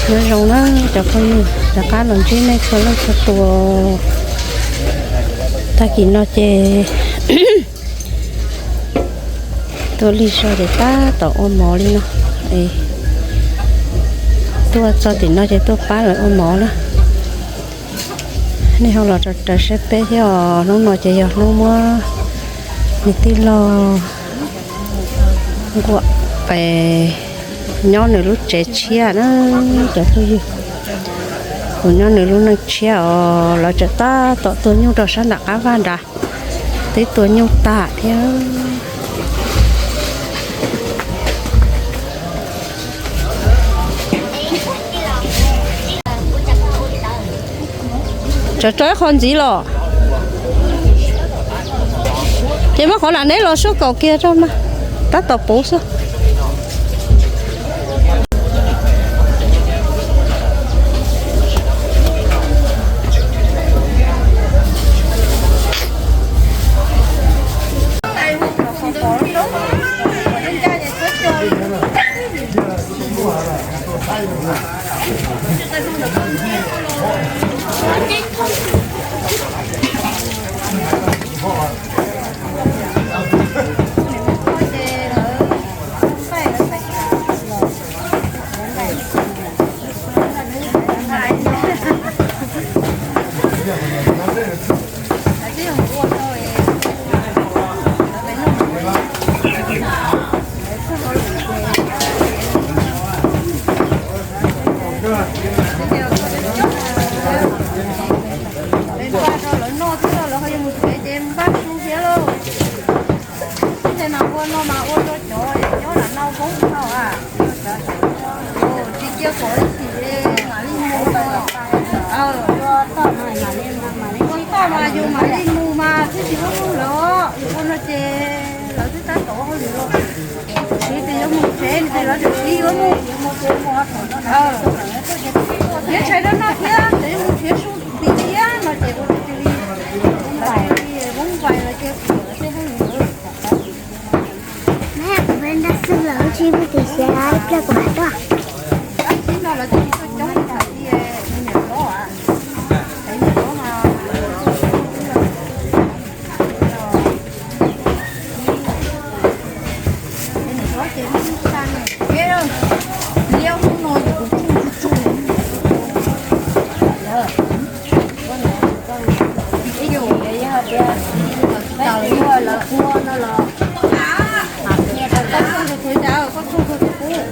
Nyob zoo na cov phooj ywg, rov qab los ntsib nej txhua leej txhua tus. Tag kis no ces tuaj lig zog ces tab tom ua mov li no. Tuaj txog tim no ces tuaj pab lawv ua mov na. Nej ho los raws saib peb thiab os. Hnub no ces yog hnub muab niam tij laug Nkuaj nyob nws lub tsev tshiab na cov phooj ywg. Kuv nyob nws lub neej tshiab os, lawv tseem tab tom tua nyuj rau sab nram qab vaj nrad, twb tua nyuj tag thiab. Tsam tso ib qho ntxiv los, ces muab qhov lam neb los suab kaum kiag rau mas, tab tom puv xwb. Lawv noj thiab lawv ho yuav mus tsev ces npaj su thiab lauj. Tej no ua no mas ua rau cov nyob lam no poob dhau a. Tsis cia kom ib chim mam li mus. Ua toj mas yus mam li mus mas twb tsis muaj hauj lwm, yus ua no ces lawv twb tab tom ua hauj lwm los. Siv ces yuav mus tsev ces lawv tseem siv yuav mus. Nyob tshais rau no thiab ces yuav mus tsev su tim thiab no ces ua cia li voob vais los ces kuv tej hauj lwm. Neb kuv peb nraj xwb lawm tsis pub tim siav ib pliag kuv mam tuaj. Tab sis no lawv twb tsis tuaj coob li hais tias me nyuam hlob, me nyuam hlob mas me nyuam hlob ces ib xya niam peb liab hnub no ces kuv tsuj tsuj tsuj. Ib yam yog tias lawv ua lawv ua no los, koj tsuj tus twg cas koj tsuj tus twg kub?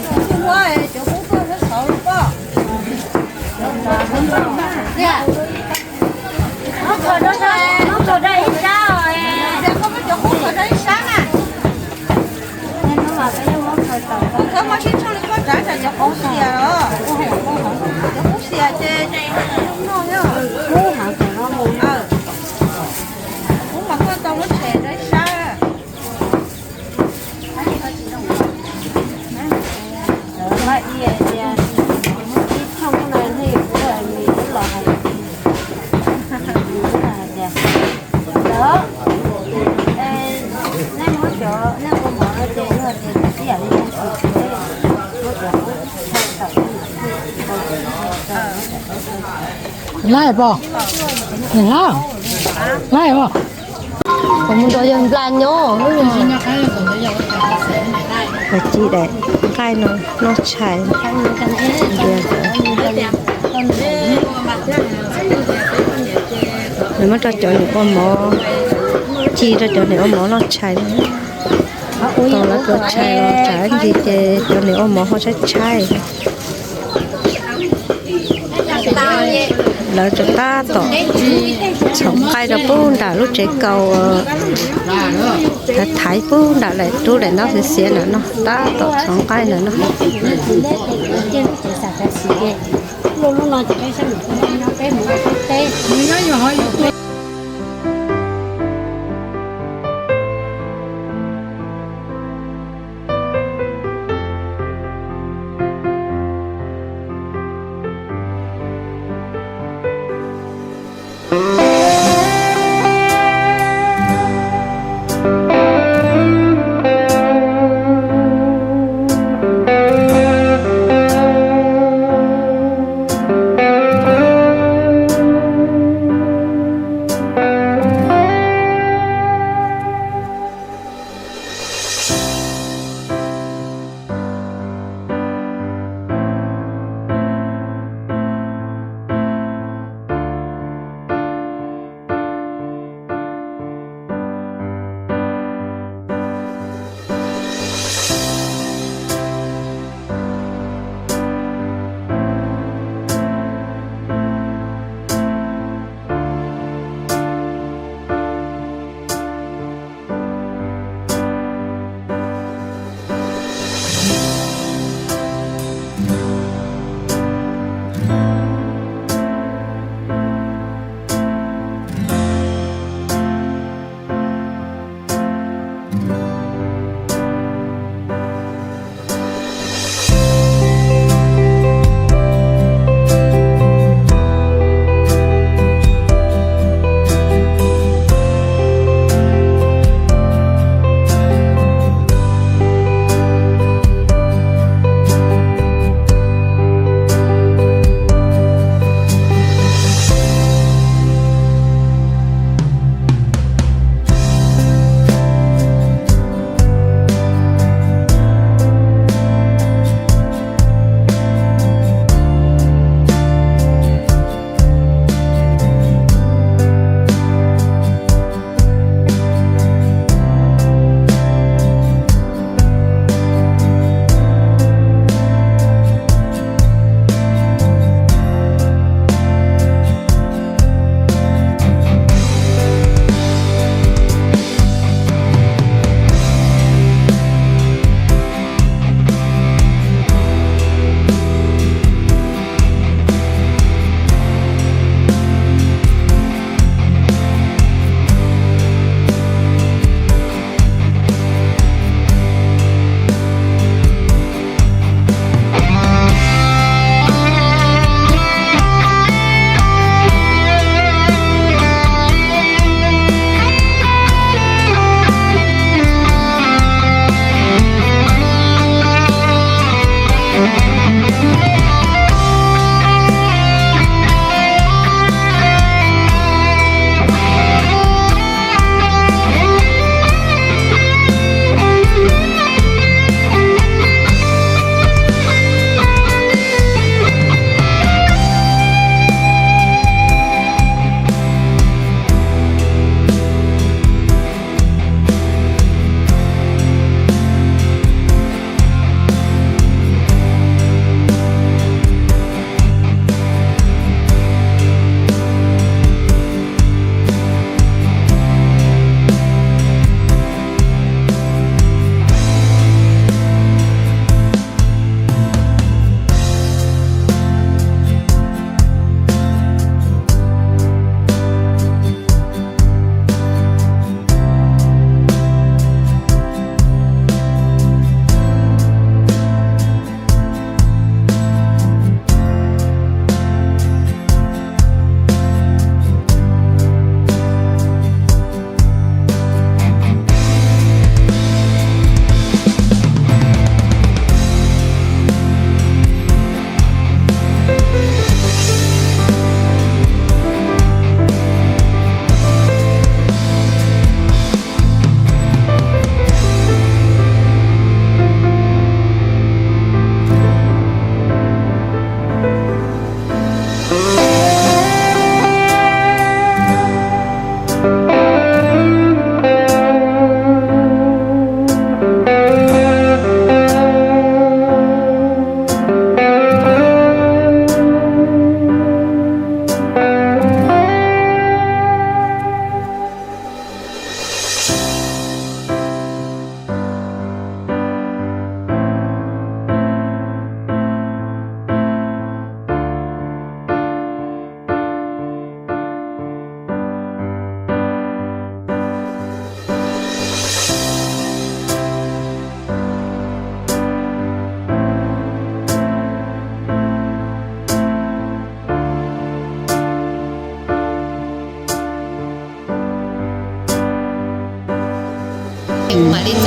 Koj tsuj ua cov kub koj xav xauv los koj. Koj muab cov kub khaws rau ib sab na. Kuv khaws mas sib tshooj li koj tsav tsam cov kub xiam os. Cov kub xiam ces noj thiab. Kub mas koj tau muab tshem rau ib sab. Laij pom, laij pom. Kuv mus nrog yawg nplaj nyob. Ci daim nqaij no noj tshais. Nws muab rau cov niam ua mov, ci rau cov niam ua mov noj tshais. Tau lawv tua tshais los tsam ib ntsis ces cov niam ua mov ho tshaib tshaib. Lawv tseem tab tom txhoov nqaij rau pub nram lub tsev kaus, thaiv thaiv pub nram daim rub daim ntaub xiav xiav ntawm no, tab tom txhoov nqaij ntawm no.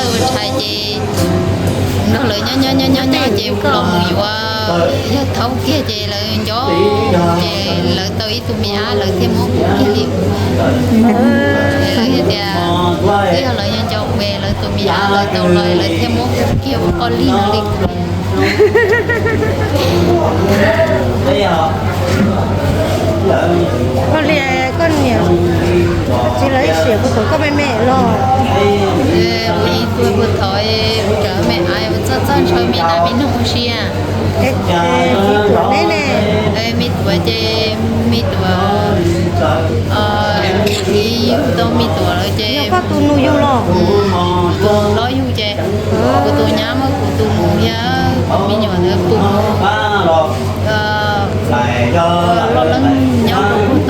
Ua tshais ces nrog lawv nyob nyob nyob nyob nyob ces los mus yuav yawg thaub kiag ces lawv nco, ces lawv tau ib tug me ab lawv thiaj muab kuv kiag li. Lawv hais tias twb yog lawv nco nco kuv, lawv tus me ab lawv tau los lawv thiaj muab kuv kiag ua koj li no li. Koj li koj niam txiv lawv ib sim kuv pom koj me me los. Ua ib tuag puag thaum ua tsaug me ais ua txoj txoj ntshaw me nas me noog ua sia. Txiv tuam neb ne? Me tuam ces me tuam txiv yug tau me tuam lawm ces yog koj tus nus yug los? Kuv tus hlob yug ces kuv tus nyab muab kuv tus nus thiab kuv me nyuam ntawd pw loj leej nyob rau puag tom Lav Nees Nkaum, puag tom Lav Nees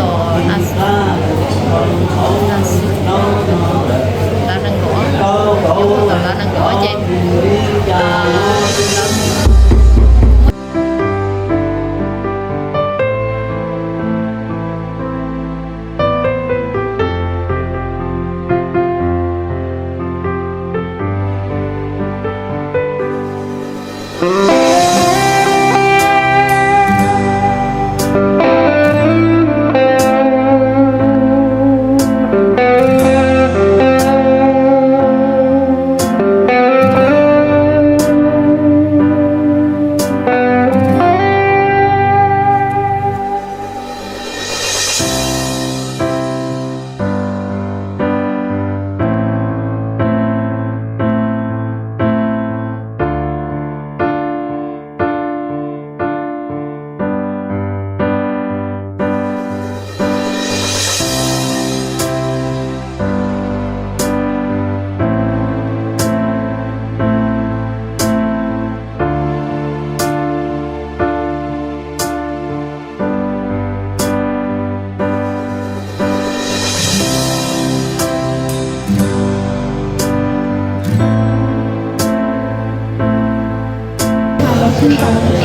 Nkaum ces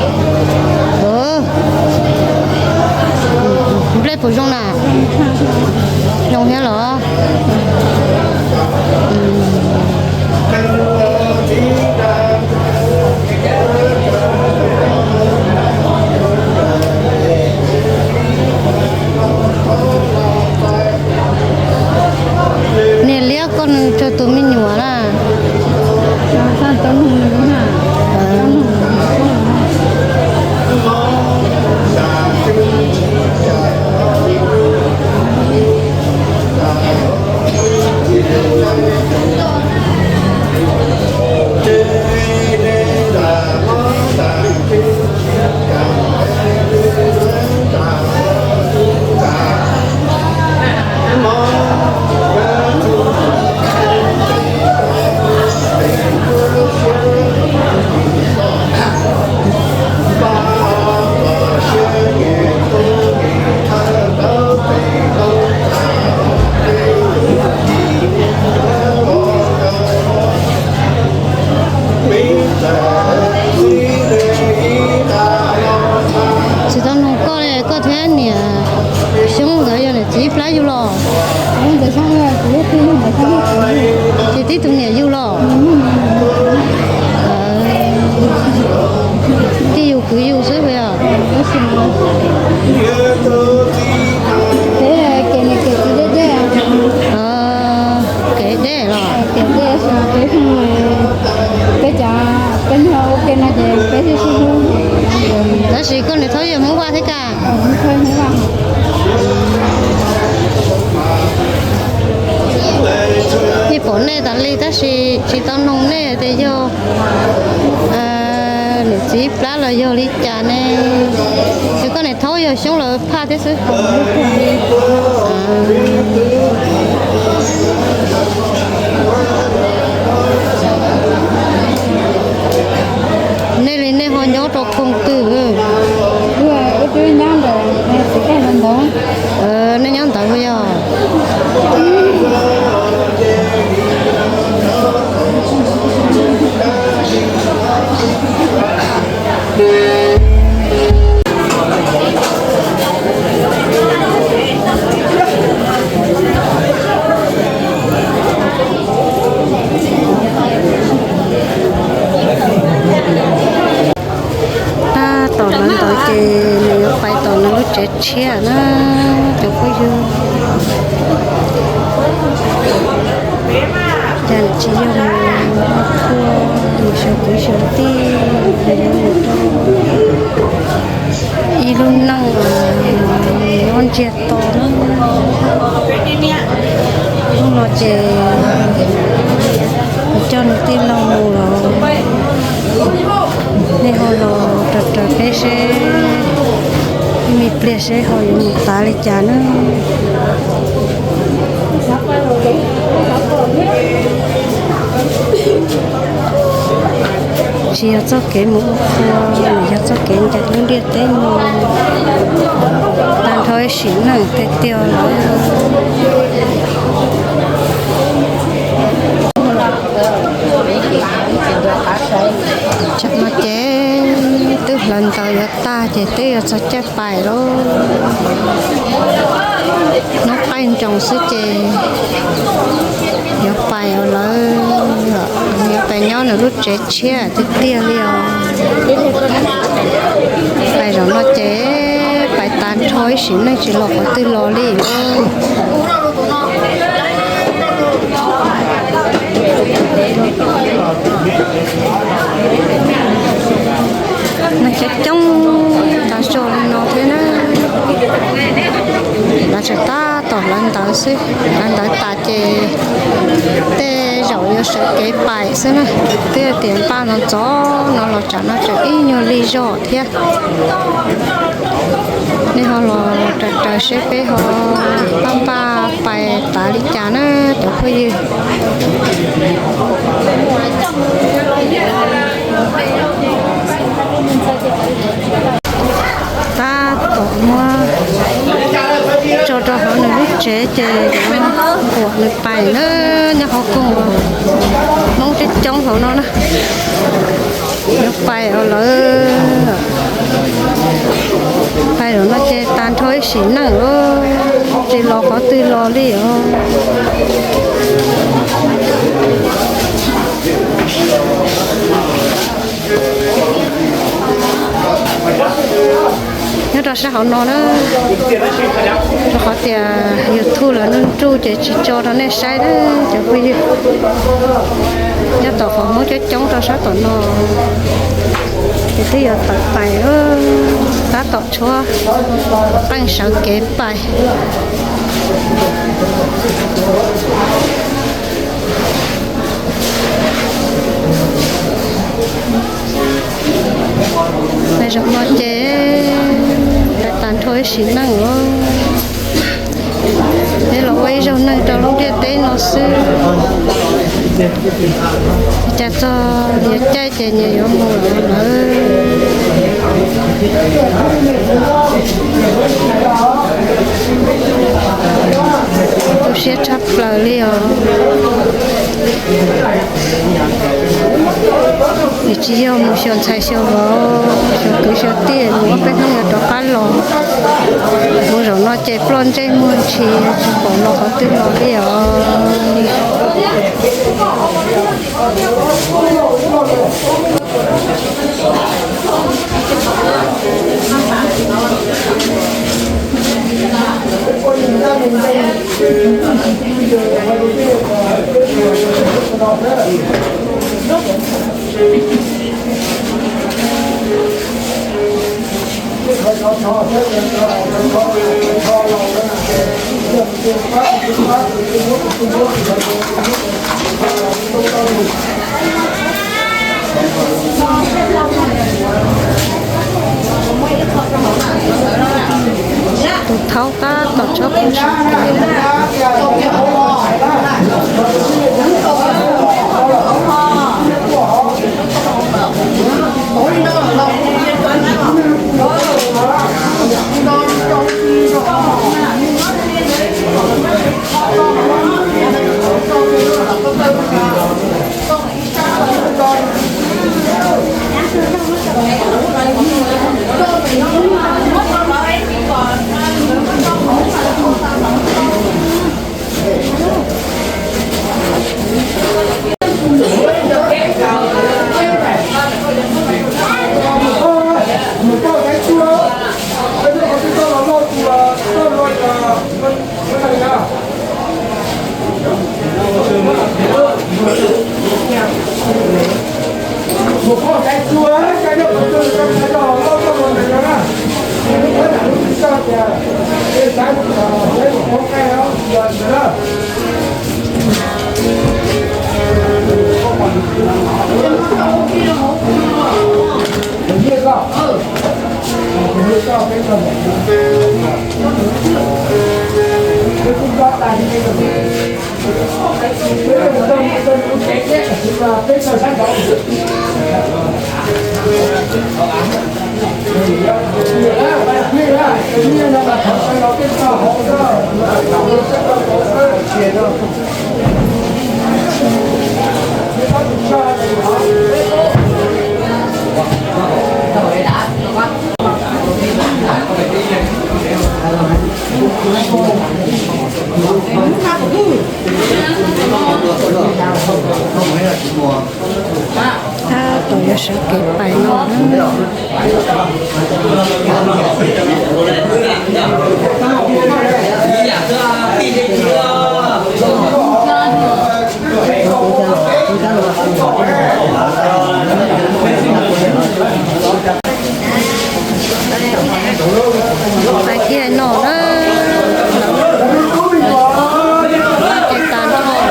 Nplej puas zoo na? Zoo thiab los? Niam Liab, koj nws tsawg tus me nyuam na? Tsis tau nug koj li, koj thiab niam Xyoob ntawd yog niam txiv ib plab yug los? Ces tib tug niam yug los? Tij yug kwv yug xwb puas yog? Kev deb los? Peb cov, peb ua ke no ces peb sib sib hlub. Tab sis koj niam thaub yog Hmoob Vaj thiab kaj. Yeej pom nej tas li tab sis tsis tau noog nej tias yog niam txiv plab los yog li cas ne. Ces koj niam thaub yog Xyoob lawv phaj thiab xwb. Nej li nej ho nyob rau khoom twg? Nej nyob ntawd yog? Tsev tshiab na, cov phooj ywg, cas tsis yog mus ua mus xyuas kwv xyuas tij, mus rau ib lub neej nyob ntsiag to na. Hnub no ces coj nws tij laug mus los, nej ho los raws raws peb seb, me pliag seb ho yuav mus tav li cas na. Tsis yog txoj kev mus ua qhua, yog txoj kev ncaim lub ntiaj teb no, tag nrho ib sim neej tiag tiag lawm. Tsam no ces twb hlawv ntawv yuav tag ces twb yuav txog caij pais lauj. Hnub qaij nroos xwb ces yuav pais lawm, yuav pais nyob nws lub tsev tshiab tiag tiag li os. Pais zaum no ces pais tag nrho ib sim neej tsis los qhov twg los li. Neeg coob coob tas zog li no thiab na. Lawv tseem tab tom hlawv ntawv xwb, hlawv ntawv tas ces tej zaum yuav sawv kev pais xwb na. Twb tias npaj ntxov ntxov no los tsam no tseem ib nyuag lig zog thiab. Nej ho los raws raws seb peb ho npaj npaj pais tav li cas na cov phooj ywg. Tab tom muab tso rau hauv nws lub tsev ces yuav npuam nws pais na. Nyob hauv koog Hmoob coob coob hauv no na. Yuav pais os lawm. Pais zaum no ces tag nrho ib sim neej, tsis los qhov twg los li os. Nyob rau sab hauv no na, rau qhov tias YouTube lawv nruj nruj ces tsis tso rau nej saib na cov phooj ywg. Nyob tom qhov Hmoob coob coob rau sab tom no, ces twb yuav tawm pais, tab tom tshuab qeej sawv kev pais. Pais zaum no ces pais tag nrho ib sim neej os. Peb los ua ib zaug neeg rau lub ntiaj teb no xwb. Cas txog yuav caij ces nyias yuav mus lawm. Tu siab tshaj plaws li os. Nws tsis yog mus xyuas ntxhais xyuas vauv, xyuas kwv xyuas tij, mus ob peb hnub yuav rov qab los. Mus zaum no ces ploj ntsej muag ntshis, tsis pom los qhov twg los li os. Tus thaub tab tom tshawb qeej sawv kev. Tab tom yuav sawv kev pais no na. Pais kiag no na, ces tag nrho lawm.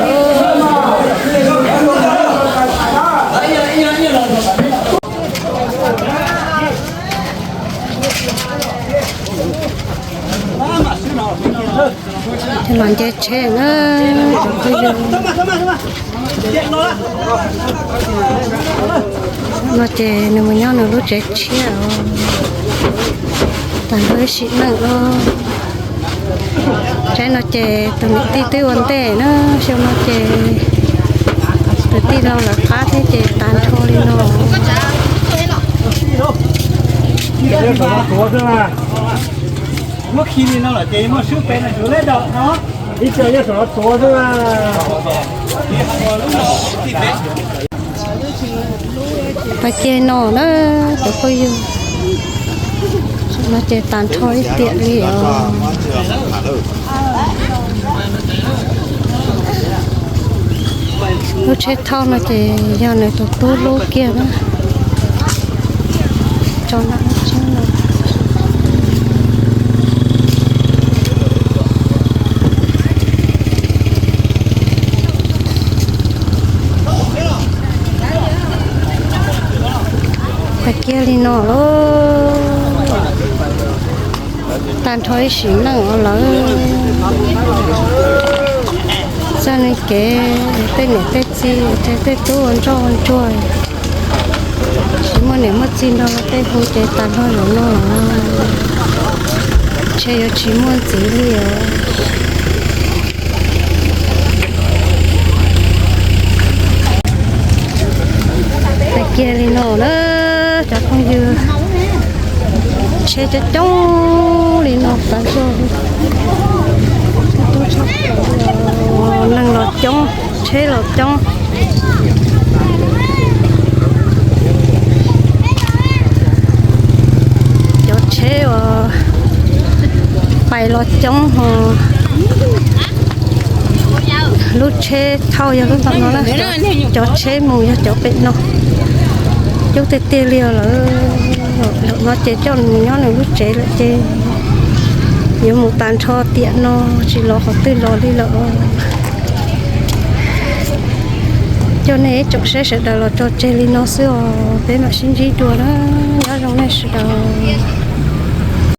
Los nce tsheb na, cov phooj ywg. No ces nws mus nyob nws lub tsev tshiab os. Tag nrho ib sim neej os. Tsaib no ces tus niam tij twb ua ntej na, xyoo no ces tus tij laug lawv qab thiab ces tag nrho li no. Muab khi li no lawm ces muaj swb pem no, ib co nyob saum no tuav xwb. Pais kiag no na, cov phooj ywg, no ces tag nrho ib tiam li os. Lub tsheb thauj no ces yog nws tus tub lub kiag na. Tso nram lub tsheb no. Pais kiag li no lauj. Tag nrho ib sim neej os lawm. Txoj kev tej niam tej txiv, tej tub ua ntsoj ua ntsuag, tsis muaj niam muaj txiv nrog luag tej hu ces tag nrho zaum no, ntshe yuav tsis muaj ntxiv li os. Pais kiag li no na, cov phooj ywg, tsheb coob coob li no tas zog li. Neeg los coob, tsheb los coob. Cov tsheb uas pais los coob ho. Lub tsheb thauj yog lub tom no na, cov tsheb mus yog cov pem no. Coob tiag tiag li os lawm. Zaum no ces coj nws nyob nws lub tsev lawm ces yuav mus tas nrho tiam no, tsis los qhov twg los li lawm. Coj nej ib tsoom saib sawv daws los tso tseg li no xwb os, peb mam sib ntsib dua na, nyob zoo nej sawv daws.